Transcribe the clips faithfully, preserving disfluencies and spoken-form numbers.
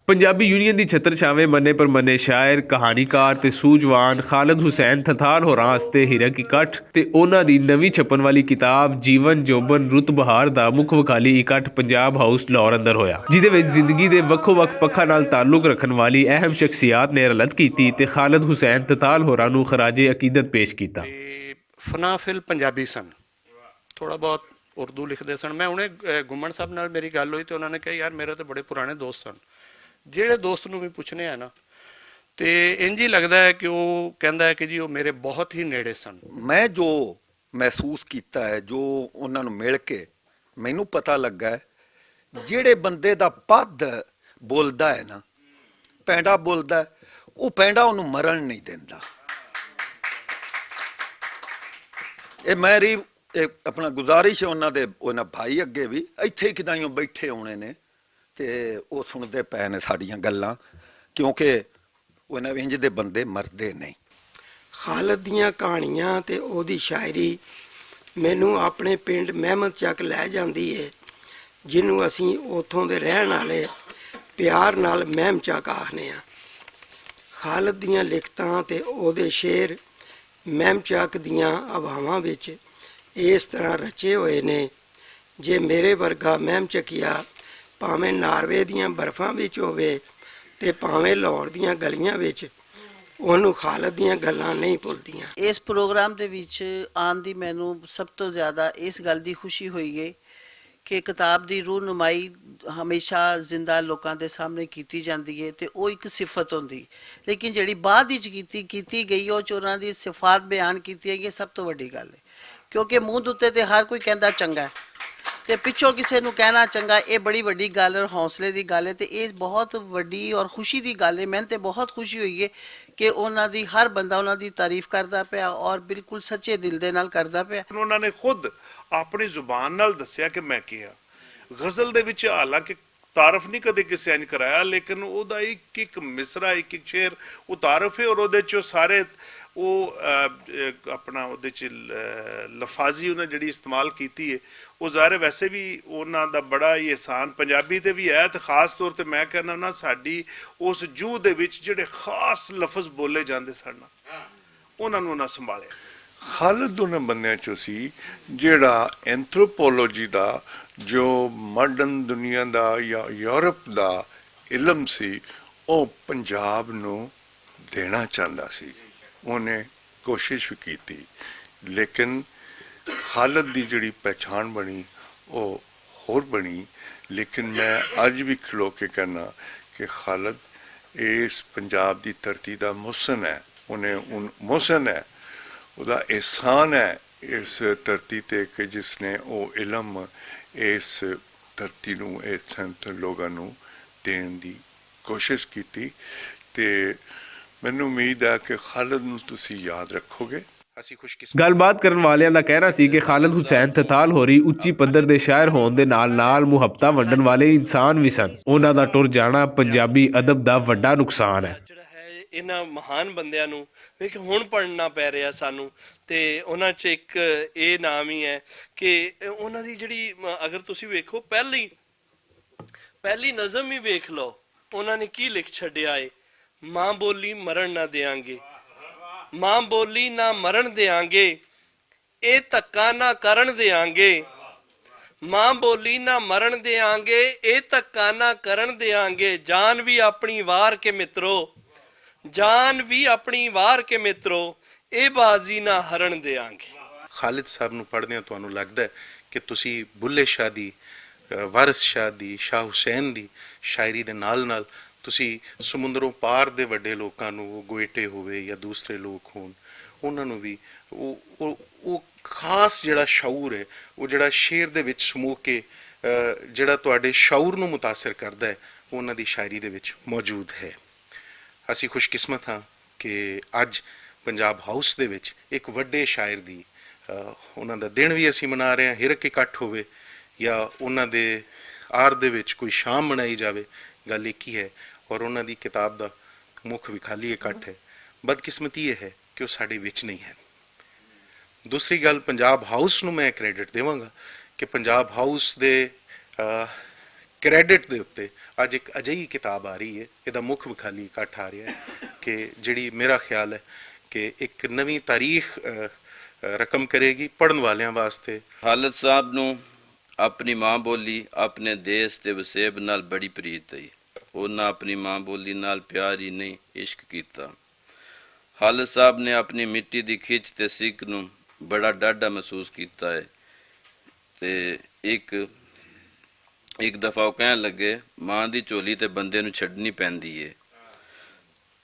پنجابی یونین دی چھتر چھاویں منے پر منے شاعر، کہانی کار تے سوجوان خالد حسین تھتھال ہوراں واسطے ہیرک اکٹھ تے انہاں دی نویں چھپن والی کتاب جیون جوبن رت بہار دا مکھ وکالی اکٹھ پنجاب ہاؤس لاہور اندر ہویا، جدے وچ زندگی دے وکھو وکھ پکھاں نال تعلق رکھن والی اہم شخصیات نے رلت کیتی تے خالد حسین تھتھال ہوراں نوں خراج عقیدت پیش کیتا۔ فنا فل پنجابی سن، تھوڑا بہت اردو لکھدے سن۔ میں انہیں گمن صاحب نال میری گل ہوئی تے انہاں نے کہا، یار میرے تے بڑے پرانے دوست سن، جہڑے دوست نوں وی پچھنے ہیں نا، تے انج ہی لگدا ہے کہ وہ کہندا ہے کہ جی وہ میرے بہت ہی نیڑے سن۔ میں جو محسوس کیتا ہے، جو انہاں نوں مل کے مینوں پتہ لگا ہے، جہڑے بندے دا پد بولدا ہے نا، پینڈا بولدا ہے، وہ پینڈا انہوں مرن نہیں دیندا۔ اے میری اے اپنا گزارش ہے انہاں دے، انہاں بھائی اگے بھی، ایتھے ہی کدائیوں بیٹھے ہونے نے تے او سنتے پے نے ساڈیاں گلاں، کیونکہ انہاں انج دے بندے مردے نہیں۔ خالد دیاں کہانیاں تے اوہدی شاعری مینوں اپنے پنڈ مہمد چک لے جاندی ہے، جنوں اسیں اوتھوں دے رہن آلے پیار نال مہم چک آکھنے آں۔ خالد دیاں لکھتاں تے اوہدے شعر مہم چک دیاں ہواواں وچ اس طرح رچے ہوئے نے، جے میرے ورگا مہم چکیا پاویں ناروے دیاں برفاں وچ ہووے تے پاویں لاہور دیاں گلیاں وچ، اوہنوں خالد دیاں گلاں نہیں پلدیاں۔ اس پروگرام دے وچ آن دی مینوں سب توں زیادہ اس گل دی خوشی ہوئی ہے کہ کتاب دی رونمائی ہمیشہ زندہ لوکاں دے سامنے کیتی جاندی ہے تے او اک صفت ہوندی، لیکن جیہڑی بعد وچ کیتی کیتی گئی او چوراں دی صفات بیان کیتی گئی، سب توں وڈی گل ہے۔ کیونکہ منہ دتے تے ہر کوئی کہندا چنگا ہے تے پچھوں کسے نوں کہنا چنگا، اے بڑی وڈی گل اور حوصلے دی گل ہے تے اے بہت وڈی اور خوشی دی گل ہے۔ میں تے بہت خوشی ہوئی ہے کہ انہاں دی ہر بندہ انہاں دی تعریف کردا پیا اور بالکل سچے دل دے نال کردا پیا۔ انہاں نے خود اپنی زبان نال دسیا کہ میں کیا غزل دے وچ حالانکہ تعارف نہیں کدے کسے انج کرایا، لیکن او دا ایک ایک مصرعہ، ایک ایک شعر او تعارف ہے، اور او دے چوں سارے او، آ، اے، اپنا او دے چ، آ، لفاظی انہاں جڑی استعمال کیتی ہے، او ظاہر ہے ویسے بھی انہاں دا بڑا ہی احسان پنجابی تے بھی ہے، تے خاص طور تے میں کہنا نا، ساڈی اس جوہ دے وچ جڑے خاص لفظ بولے جاندے سن نا، انہاں نوں نہ سنبھالیا۔ خالد انہاں بندیاں چوں سی جیہڑا اینتھروپولوجی دا، جو ماڈرن دنیا دا یا یورپ دا علم سی، او پنجاب نوں دینا چاہندا سی۔ انہیں کوشش وی کیتی، لیکن خالد دی جڑی پہچان بنی، او ہور بنی۔ لیکن میں اج وی کھلو کے کہنا کہ خالد اس پنجاب دی دھرتی دا محسن ہے۔ انہیں ان محسن ہے، او دا احسان ہے اس دھرتی تے کہ جس نے او علم اس دھرتی نوں، اس لوگاں نوں دین دی کوشش کیتی۔ تے مینوں امید ہے کہ خالد نوں تسی یاد رکھو گے۔ گل بات کرن والیاں دا کہنا سی کہ خالد حسین تھتال ہوری اچی پدر دے شاعر ہون دے نال نال محبتاں ونڈن والے انسان وی سن۔ انہاں دا ٹر جانا پنجابی ادب دا وڈا نقصان ہے۔ جڑا ہے انہاں مہان بندیاں نوں ویکھ ہن پڑھنا پے رہیا سانوں، تے انہاں چ اک اے نام ہی ہے کہ انہاں دی جڑی، اگر تسی ویکھو، پہلی پہلی نظم ہی ویکھ لو، انہاں نے کی لکھ چھڈیا ہے؟ ماں بولی مرن نہ دیاں گے، ماں بولی نہ مرن دیاں گے، اے تکا نہ کرن دیاں گے۔ ماں بولی نہ مرن دیاں گے، اے تکا نہ کرن دیاں گے۔ جان وی اپنی وار کے مترو، جان وی اپنی وار کے مترو، اے بازی نہ ہرن دیاں گے۔ خالد صاحب نوں پڑھدیاں تہانوں لگدا ہے کہ تسی بلے شاہ دی، وارث شاہ دی، شاہ حسین دی شاعری دے نال نال تسی سمندروں پار دے وڈے لوکاں نوں، وہ گوئٹے ہووے یا دوسرے لوک ہون، انہاں نوں وی وہ خاص جڑا شعور ہے، وہ جڑا شعر دے وچ سمو کے جڑا تہاڈے شعور نوں متاثر کردا ہے، وہ انہاں دی شاعری دے وچ موجود ہے۔ اسی خوش قسمت ہاں کہ اج پنجاب ہاؤس دے وچ اک وڈے شاعر دی انہاں دا دن وی اسی منا رہے ہاں، ہرک اکٹھ ہووے یا انہاں دے آر دے وچ کوئی شام منائی جاوے، گل اک ہی ہے۔ اور انہاں دی کتاب دا مکھ وکھالی اکٹھ ہے۔ بدقسمتی یہ ہے کہ وہ ساڈے وچ نہیں ہے۔ دوسری گل، پنجاب ہاؤس نوں میں کریڈٹ دیواں گا کہ پنجاب ہاؤس دے کریڈٹ دے اتے اج اک اجہی کتاب آ رہی ہے، ایہدا مکھ وکھالی اکٹھ آ رہیا ہے کہ جیہڑی میرا خیال ہے کہ اک نویں تاریخ رقم کرے گی پڑھن والیاں واسطے۔ خالد صاحب نوں اپنی ماں بولی اپنے دیس تے وسیب نال بڑی پریت ہئی۔ انہاں اپنی ماں بولی نال پیار ہی نہیں، عشق کیتا۔ خالد صاحب نے اپنی مٹی دی کھچ تے سکھ نوں بڑا ڈاڈا محسوس کیتا ہے۔ تے اک اک دفعہ او کہن لگے، ماں دی جھولی تے بندے نوں چھڈنی پیندی ہے۔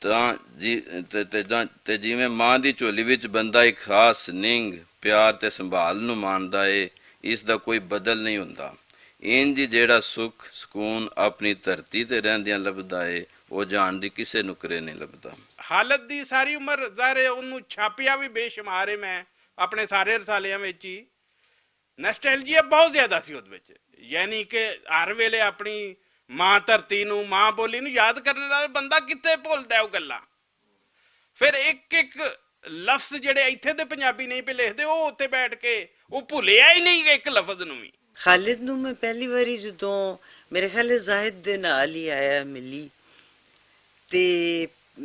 تاں جی تے جیویں ماں دی جھولی وچ بندہ اک خاص ننگ، پیار تے سنبھال نوں ماندا ہے، اس دا کوئی بدل نہیں ہوندا۔ انج جیہڑا سکھ سکون اپنی دھرتی تے رہندیاں لبھدا ہے، او جہان دی کسے نکرے نہیں لبھدا۔ حالت دی ساری عمر ظاہر ہے انہوں چھاپیا بھی بے شمار ہے۔ میں اپنے سارے رسالیاں وچ ہی نسٹیلجیا بہت زیادہ سی اود وچ، یعنی کہ ہر ویلے اپنی ماں دھرتی نوں، ماں بولی نوں یاد کرنے نال بندہ کتھے بھولدا ہے او گلاں۔ پھر اک اک لفظ جڑے ایتھے دے پنجابی نہیں پہ لکھدے، او اتھے بیٹھ کے او بھولیا ہی نہیں اک لفظ نوں وی۔ خالد نوں میں پہلی واری جدوں میرے خیال ہے زاہد دے نال ہی آیا ملی، تے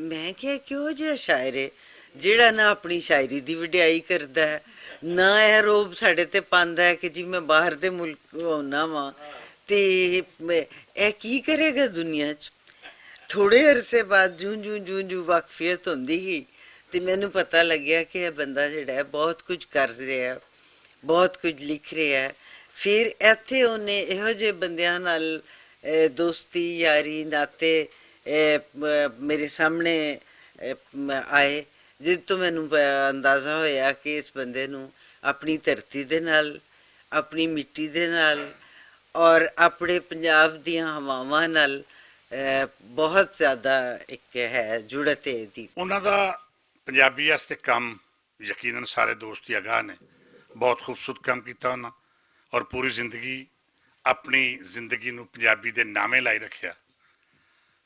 میں کہیا کہو جہا شاعر ہے جیڑا نہ اپنی شاعری دی وڈیائی کردا ہے، نہ اے روب ساڈے تے پاندا ہے کہ جی میں باہر دے ملک ہونا واں، تے میں اے کی کرے گا دنیا چ؟ تھوڑے عرصے بعد جوں جوں جوں جوں واقفیت ہوندی گئی، تے مینوں پتہ لگیا کہ اے بندہ جیڑا ہے بہت کچھ کر رہیا ہے، بہت کچھ لکھ رہیا ہے۔ پھر ایتھے اونے ایہو جے بندیاں نال دوستی یاری ناتے میرے سامنے آئے، جس توں مینوں اندازہ ہویا کہ اس بندے نوں اپنی دھرتی دے نال، اپنی مٹی دے نال اور اپنے پنجاب دیاں ہواواں نال بہت زیادہ اک ہے جڑت ہے دی۔ انہاں دا پنجابی واسطے کم یقینا سارے دوست ہی آگاہ نے، بہت خوبصورت کم کیتا انہاں، اور پوری زندگی اپنی زندگی نوں پنجابی دے ناویں لائی رکھیا۔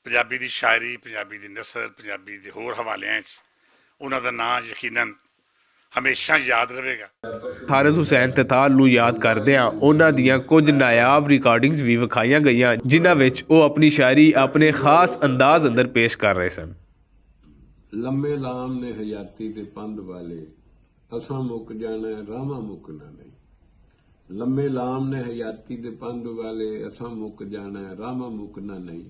پنجابی دی شاعری، پنجابی دی نثر، پنجابی دے ہور حوالیاں وچ انہاں دا ناں یقینا ہمیشہ یاد رہے گا۔ حارث حسین تتال نوں یاد کردیاں انہاں دیاں کچھ نایاب ریکارڈنگز وی وکھائیاں گئیاں، جنہاں وچ او اپنی شاعری اپنے خاص انداز اندر پیش کر رہے سن۔ لمے لام نے حیاتی دے پند والے، اساں مک جانا ہے راہواں مکنا نہیں۔ لمے لام نے حیاتی دے پند والے، اساں مک جانا ہے راہواں مکنا نہیں۔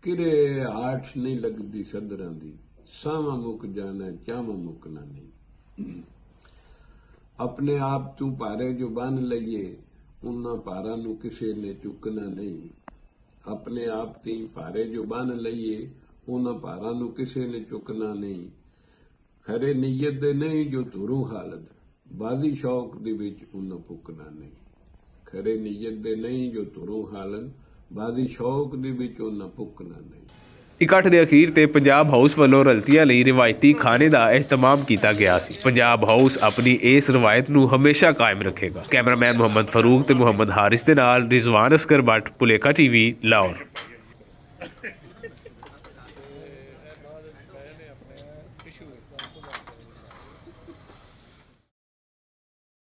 کرے آٹھ نہیں لگدی صدراں دی، ساہواں مک جانا ہے چاہواں مکنا نہیں۔ اپنے آپ توں پارے جو بن لئیے، انہاں پاراں نوں کسے نے چکنا نہیں۔ اپنے آپ تیں پارے جو بن لئیے، انہاں پاراں نوں کسے نے چکنا نہیں۔ کھرے نیت دے نہیں جو تھروں خالد، بازی شوق دے وچ انہاں پکنا نہیں۔ کھرے نیت دے نہیں جو تھروں خالد، بازی شوق دے وچ انہاں پکنا نہیں۔ اکٹھ دے اخیر تے پنجاب ہاؤس ولوں رلتیاں لئی روایتی کھانے دا اہتمام کیتا گیا سی۔ پنجاب ہاؤس اپنی اس روایت نوں ہمیشہ قائم رکھے گا۔ کیمرہ مین محمد فاروق تے محمد حارث دے نال رضوان اصغر بٹ، پلیکا ٹی وی، لاہور۔